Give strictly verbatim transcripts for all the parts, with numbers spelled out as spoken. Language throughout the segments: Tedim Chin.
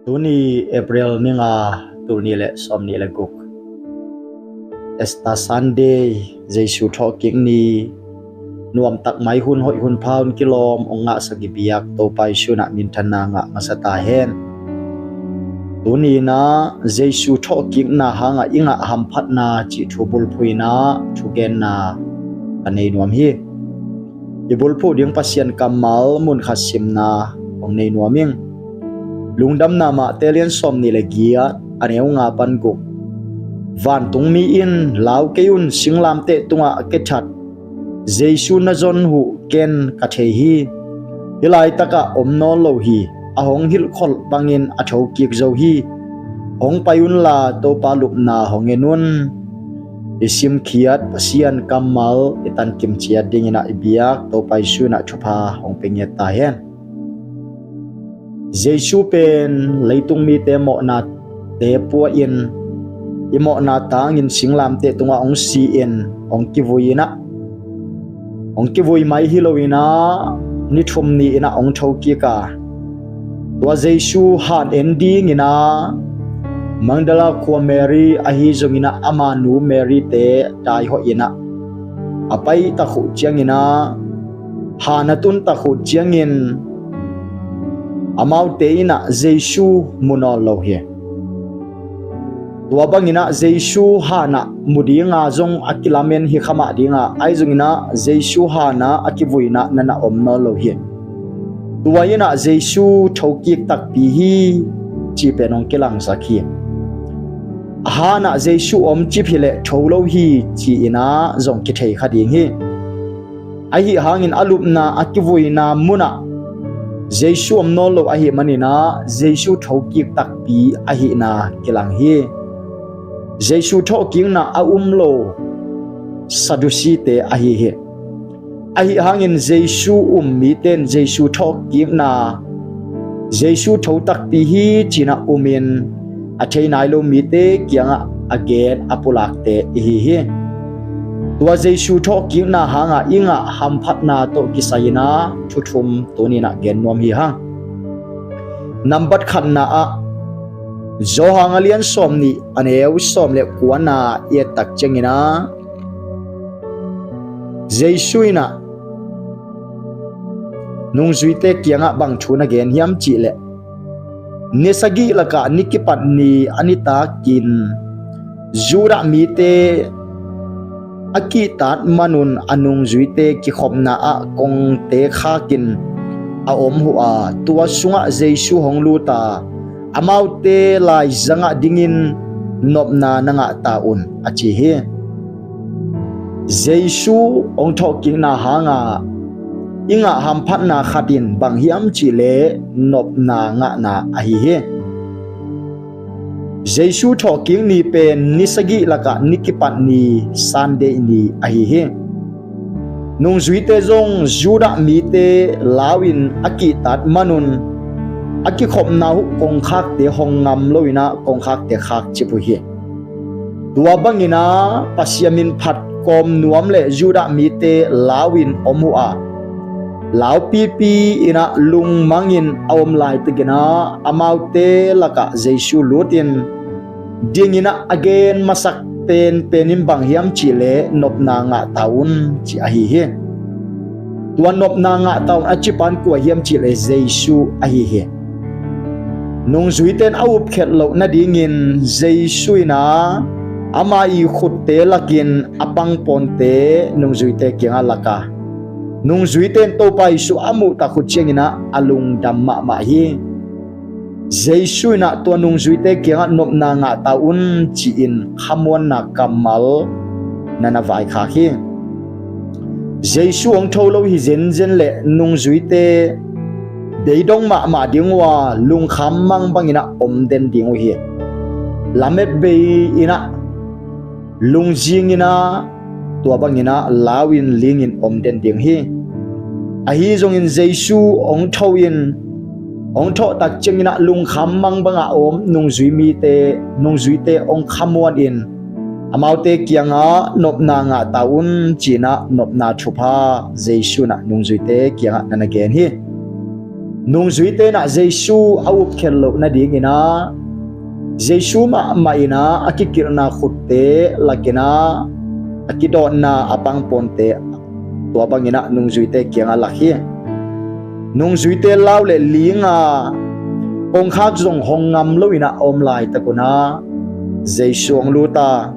Tuni April ni nga, tul nih le sawm nih le guk, Easter Sunday, Jesu thawhkik ni, nuamtak mai hun hoih hun pha hun kilawm hong ngahsak i biak Topa Jesu in ah minthanna ngah masa ta hen. Tuni in ah Jesu thawhkikna hangah i ngah hamphatna cih thu bulphuh in ah thugenna ka nei nuam hi. I bulphuh ding Pasian kammal mun khat simna hong nei nuam ing. Lungdamna Mate lian sawm nih le giat, a neu nga pan guk. Vantungmi in lau kei un, singlamteh tungah a kithat Jesu na zon uh ken ka thei hi. Hih laitakah om nawn lo hi. A hong hilhkholh bangin a thokik zo hi. Hong pai unla Topa lupna hong en un. I simkhiat Pasian kammal i tankim ciat dingin ah i biak Topa Jesu in ah thupha hong pia ngiat ta hen. Jesu pen leitung mite mawhnate pua-in, i mawhna tangin singlamteh tungah hong si-in, hong kivui in ah, hong kivui mai hi lo in ah, ni thum ni in ah hong thokik a, tua Jesu han en dingin ah Magdala khua Mary ahi zongin ah ama nu Mary-te daihawh in ah a pai tak uh ciangin ah, han a tun tak uh ciangin amaute in ah Jesu mu nawn lo hi. Tua bangin ah Jesu han ah mu dinga zong a kilamen hi kha mah dinga, ahi zongin ah Jesu han ah a kivui in ah na na om nawn lo hi. Tua in ah Jesu thokik takpi hi cih pen hong kilangsak hi. A han ah Jesu om cip hi leh tho lo hi ci-in ah zong kithei kha ding hi. Ahi hangin a lupna, a kivuina munah Jesu om nawn lo ahih manin ah Jesu thokik takpi ahihna kilang hi. Jesu thawhkikna a um lo Sadducee-te ahi hi. Ahi hangin Jesu um mite in Jesu thawhkikna, Jesu tho takpi hi ci-in ah umin, a thei nai lo mite kiangah a gen a pulakte i hi hi. Tua Jesu thawhkikna hangah i ngah hamphatna tawh kisai-in ah thu thum tuni-in ah gen nuam hi hang. Nambat khatna ah, Johan a lian sawm nih, a neu sawm le kuana i et tak ciangin ah, Jesu in ah nungzuite kiangah bang thu na gen hiam cih leh, ni sagih lakah ni kipat ni a nitakin Judah mite a kihtak manun a nungzuite kikhopna ah kongte khakin a om uh a, tua sungah Jesu hong lut a, amaute laizangah dingin nopna na ngah ta un, a ci hi. Jesu hong thawhkikna hangah i ngah hamphatna khat in bang hiam cih leh nopna ngahna ahi hi. Jesu thawhkik ni pen ni sagih lakah ni kipat ni, Sunday ni ahi hi. Nungzuite zong Judah mite lau-in a kihtak manun a kikhopna uh kongkhakte hong ngam lo-in ah kongkhakte khakcip uh hi. Tua bangin ah Pasian min phat kawm nuam le Judah mite lau-in om uh a, laupipi in ah lungmangin a om laitakin ah amaute lakah Jesu lutin dingin ah a gen masak penpen in bang hiam cih leh nopna ngah ta un ci ahi hi. Tua nopna ngah ta un a cipa in kua hiam cih leh Jesu ahi hi. Nungzuite in a upkhiat loh nadingin Jesu in ah ama i khutte lakin a pangpawnte nungzuite kiangah lak a, nungzuite in Topa Jesu a muh tak uh ciangin ah a lungdam mahmah hi. Jesu in ah tua nungzuite kiangah nopna ngah ta un ci-in khamuanna kammal na na vaikhak hi. Jesu hong tho lo hi zenzen leh nungzuite beidong mahmah ding uh a, lungkham mang bangin ah om den ding uh hi. Lamet bei in ah, lungzing in ah, tua bangin ah lau-in lingin om den ding hi. Ahi zongin Jesu hong tho in, hong thawh tak ciangin ah lungkham mang bangah a om nungzui mite, nungzuite hong khamuan in, amaute kiangah nopna ngah ta un ci-in ah nopna thupha Jesu in ah nungzuite kiangah na na gen hi. Nungzuite in ah Jesu a upkhiat loh nadingin ah Jesu mahmah in ah a kikilhna khutte lakin ah a kidawtna a pangpawnte tua bangin ah nungzuite kiangah lak hi. Nungzuite lau le ling a kongkhak zong hong ngam loin ah a om laitak un ah Jesu hong lut a,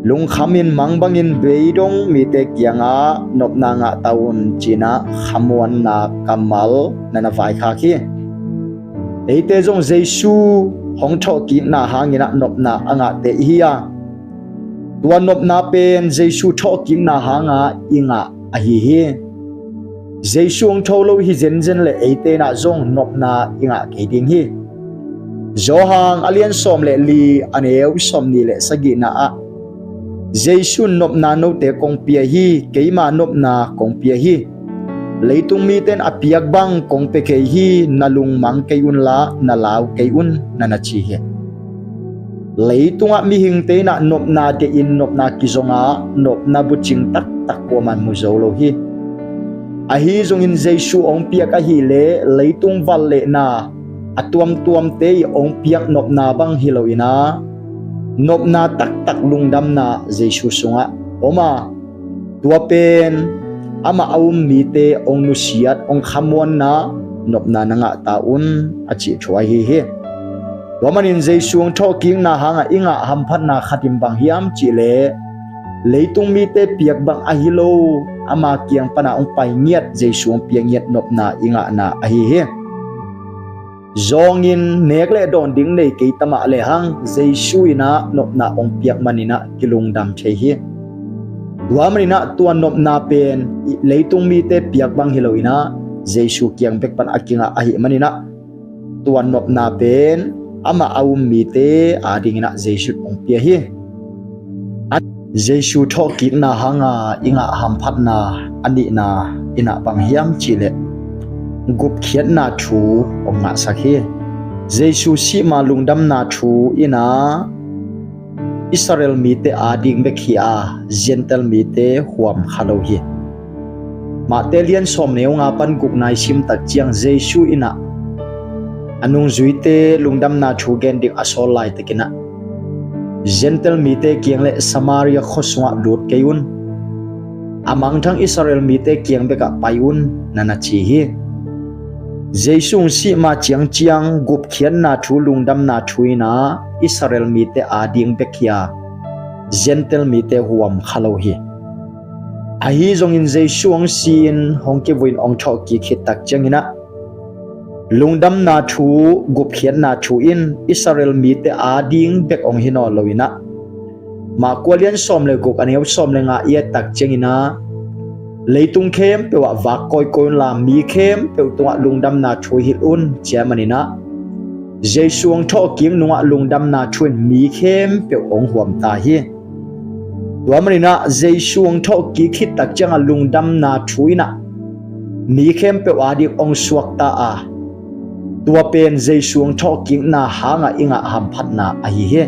lungkhamin mang bangin beidong mite kiangah nopna ngah ta un, ci-in ah khamuanna kammal na na vaikhak hi. Eite zong Jesu hong thawhkikna hangin ah nopna a ngahte i hi a, tua nopna pen Jesu thawhkikna hanga i ngah ahi hi. Jesu hong tho lo hi zenzen le eite in ah zong nopna i ngah kei ding hi. Johan a lian sawm le li, a neu sawmnih le sagihna ah Jesu in, "Nopna note kong pia hi, keima nopna kong pia hi. Leitung mite in a piak bang kong pia kei hi, na lungmang kei unla na lau kei un," na na ci hi. Leitungah mihingte in ah nopna deihin nopna kizong a, nopna bucing taktak kuaman mu zo lo hi. Ahi zongin Jesu hong piak ahih leh leitung vangliatna a tuamtuamte ii hong piak nopna bang hi loin ah nopna taktak lungdamna Jesu sungah om a, tua pen amah a um mite hong nusiat, hong khamuanna nopna na ngah ta un, a cih thu ahi hi. Tua manin Jesu hong thawhkikna hangah i ngah hamphatna khat in bang hiam cih leh leitung mite piak bang ahi lo, ama kiang pana hong pai ngiat, Jesu hong piak ngiat nopna i ngahna ahi hi. Zawngin nek le dawn ding nei kei ta mah lehang Jesu in ah nopna hong piak manin ah kilungdam thei hi. Tua manin ah tua nopna pen leitung mite piak bang hi loin ah Jesu kiang bek pan a kingah ahih manin ah tua nopna pen amah a um mite adingin ah Jesu in hong pia hi. Jesu thawhkikna hanga i ngah hamphatna a nihna in ah bang hiam cih leh gupkhiatna thu hong ngahsak hi. Jesu sih ma lungdamna thu in ah Israel mite ading bek hi a, Gentile mite huam kha lo hi. Mate lian sawm neu nga pan gukna i sim tak ciang Jesu in ah a nungzuite lungdamna thu gen ding a sawl laitakin ah Gentile mite kiang le Samaria khua sungah lut kei un, a mangthang Israel mite kiang bekah pai un, na na ci hi. Jesu hong sih ma ciangciang gupkhiatna thu, lungdamna thu in ah Israel mite ading bek hi a, Gentile mite huam kha lo hi. Ahi zongin Jesu hong si-in hong kivui-in hong thawhkik khit tak ciangin ah lungdamna thu, gupkhiatna thu in Israel mite ading bek hong hi nawn loin ah Marka lian sawm le guk, a neu sawm le nga i et tak ciangin ah leitung khempeuh ah vak kawikawi unla mi khempeuh tungah lungdamna thu hilh un, ci ahih manin ah Jesu hong thawhkik nungah lungdamna thu in mi khempeuh hong huam ta hi. Tua manin ah Jesu hong thawhkik khit tak ciangah lungdamna thu in ah mi khempeuh ading hong suak ta a, tua pen Jesu hong thawhkikna hangah i ngah hamphatna ahi hi.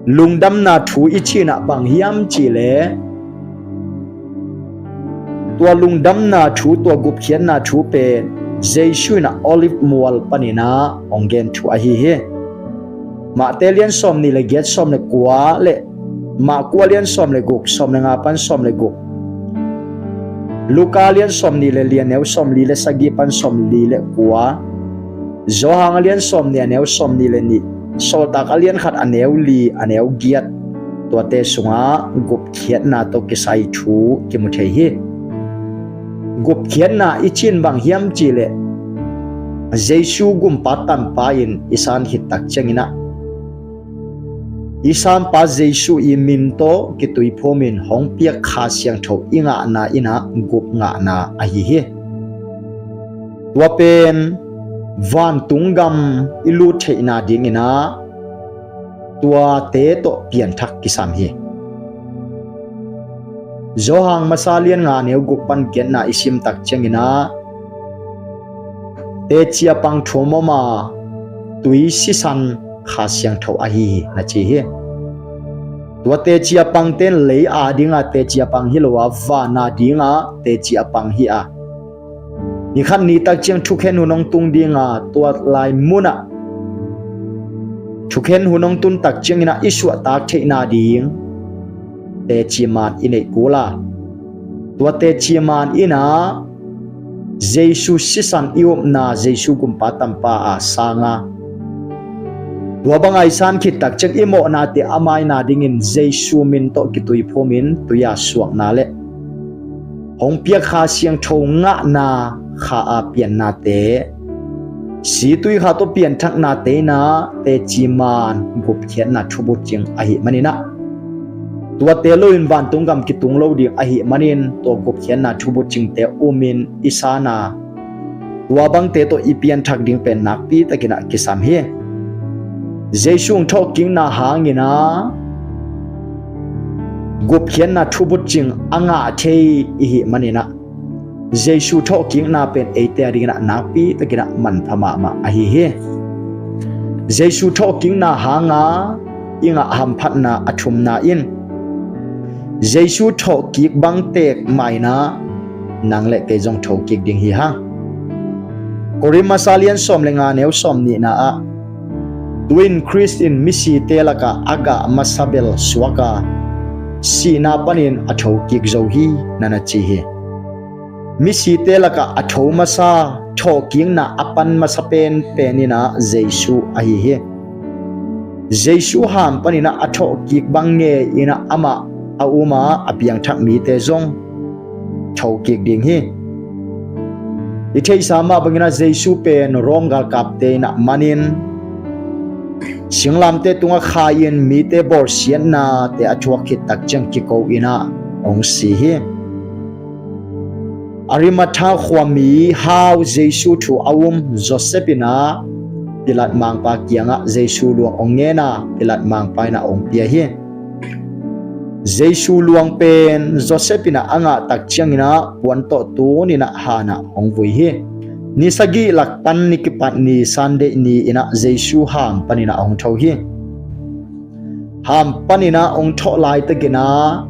Lungdamna thu i cih in ah bang hiam cih leh tua lungdamna thu, tua gupkhiatna thu pen Jesu in ah Olive mual panin ah hong gen thu ahi hi. Mate lian sawm nih le giat, sawm le kua le Marka lian sawm le guk, sawm le nga pan sawm le guk. Luka lian sawm nih le li, a neu sawm li le sagih pan sawm li le kua. Johan a lian sawm nih, a neu sawm nih le nih. Sawltak a lian khat, a neu li, a neu giat. Tuate sungah gupkhiatna tawh kisai thu kimu thei hi. Gupkhiatna i cih in bang hiam cih leh Jesu gumpa tanpa in i san khit tak ciangin ah i sanpa Jesu i min tawh kituiphum in hong piak Kha Siangtho i ngahna in ah gup ngahna ahi hi. Tua pen vantung gam i lut theihna dingin ah tuate tawh pianthak kisam hi. Johan masa lian nga, neu guk pan giatna i sim tak ciangin ah teci a pang thum om a, tui sisan Kha Siangtho ahi hi, na ci hi. Tua teci a pangte in lei ading a teci a pang hi lo a, van ading a teci a pang hi a, Nikhat nitak ciang thukhen hun hong tung dinga, tua lai munah thukhen hun hong tun tak cianginah i suahtak theihna ding teci man i neih kul a, tua teci man innah Jesu sisan i upna, Jesu gumpa tampa a sanga, tua banga i san khit tak ciang i mawhnate a maina dingin Jesu min tawh kituiphumin tui-a suakna le hong piak Kha Siangtho ngahna kha a piannate, si tui kha tawh pianthaknate innah teci man gupkhiatna thubutcing ahih maninah, tuate loin vantung gam kitung lo ding ahih manin tua gupkhiatna thubutcingte umin i sana, tua bangte tawh i pianthak ding pen nakpitakinah kisam hi. Jesu hong thawhkikna hanginah gupkhiatna thubutcing a ngah thei i hih maninah, Jesu thawhkikna pen eite a dinginah nakpitakinah manpha mahmah ahi hi. Jesu thawhkikna hanga i ngah hamphatna a thumna in, Jesu thawhkik bang tek mah innah nang le kei zong thokik ding hi hang. Korin masa lian sawm le nga neu sawm nihna ah, tu-in Khrist in misite lakah a gah masa bel suaka, sihna panin a thokik zo hi, na na ci hi. Misite lakah a tho masa, thawhkikna a pan masa penpen innah Jesu ahi hi. Jesu ham paninah a thawhkik bang ngei innah amah a uma a piangthak mite zong thokik ding hi. I theihsa mah banginah Jesu pen Rom galkapte innah manin singlamte tungah khai-in mite bawlsiatnate a thuak khit tak ciang kiko innah hong si hi. Arimatha khuami hau Jesu thu a um Joseph innah Pilat mangpa kiangah Jesu luang hong ngen a, Pilat mangpa innah hong pia hi. Jesu luang pen Joseph innah a ngah tak cianginah puan tawh tuninah hanah hong vui hi. Ni sagih lak pan ni kipat ni Sunday ni innah Jesu ham paninah hong tho hi. Ham paninah hong thawh laitakinah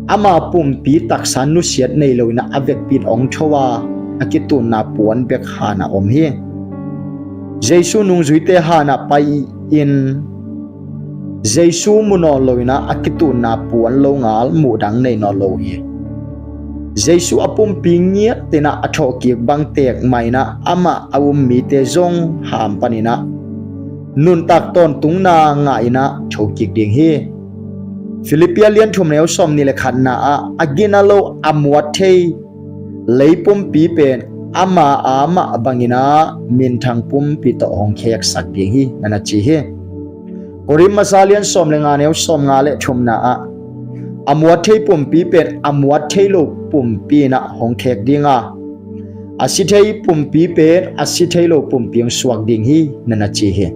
ama pumpi taksa nusiat nei loinah a vekpi in hong tho a, a kitunna puan bek hanah om hi. Jesu nungzuite hanah pai-in Jesu mu nawn loinah a kitunna puan lo ngal muhdang nei nawn lo hi. Jesu a pumpi ngiatinah a thawhkik bang tek mah innah amah a um mite zong ham paninah nuntak tawntungna ngah innah thokik ding hi. Filippi a lian thum neu sawm nih le khatna ah, a gina lo a muat thei leipumpi pen ama a mah banginah minthang pumpi tawh hong kheksak ding hi, na na ci hi. Korin masa lian sawm le nga neu sawm nga le thumna ah, a muat thei pumpi pen a muat thei lo pumpi innah hong khek dinga, a si thei pumpi pen a si thei lo pumpi hong suak ding hi, na na ci hi.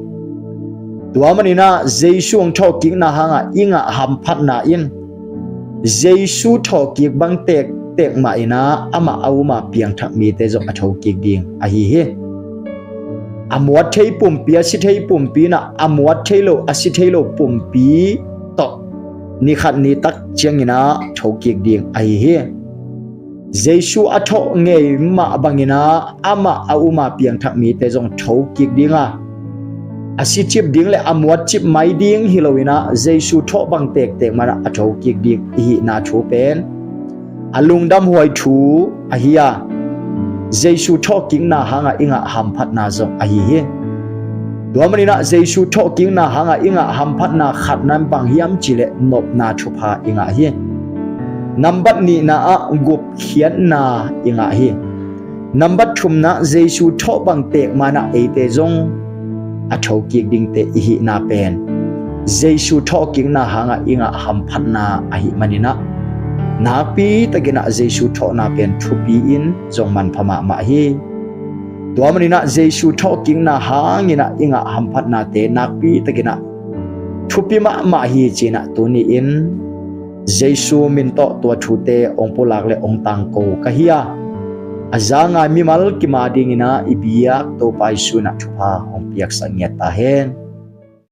Tua maninah Jesu hong thawhkikna hangah i ngah hamphatna in Jesu thawhkik bang tektek mah innah amah a uma piangthak mite zong a thokik ding ahi hi. A muat thei pumpi, a si thei pumpi innah a muat thei lo, a si thei lo pumpi tawh nikhat nitak cianginah thokik ding ahi hi. Jesu a thawh ngei mah banginah amah a uma piangthak mite zong thokik dinga, a si cip ding le a muat cip mai ding hi loinah Jesu thawh bang tektek manah a thokik ding i hihna thu pen a lungdamhuai thu ahi a, Jesu thawhkikna hangah i ngah hamphatna zong ahi hi. Tua maninah Jesu thawhkikna hangah i ngah hamphatna khatna in bang hiam cihleh nopna thupha i ngah hi. Nambat nihna ah gupkhiatna i ngah hi. Nambat thumna Jesu thawh bang tek manah eite zong a thokik dingte i hihna pen Jesu thawhkikna hangah i ngah hamphatna ahih maninah nakpitakinah Jesu thawhna pen thupi in zong manpha mahmah hi. Tua maninah Jesu thawhkikna hanginah i ngah hamphatnate nakpitakinah thupi mahmah hi cinah tuni-in Jesu min tawh tua thute hong pulak le hong tangko ka hi a, a za ngai mimal kim a dinginah i biak Topa Jesu innah thupha hong piaksak ngiat ta hen.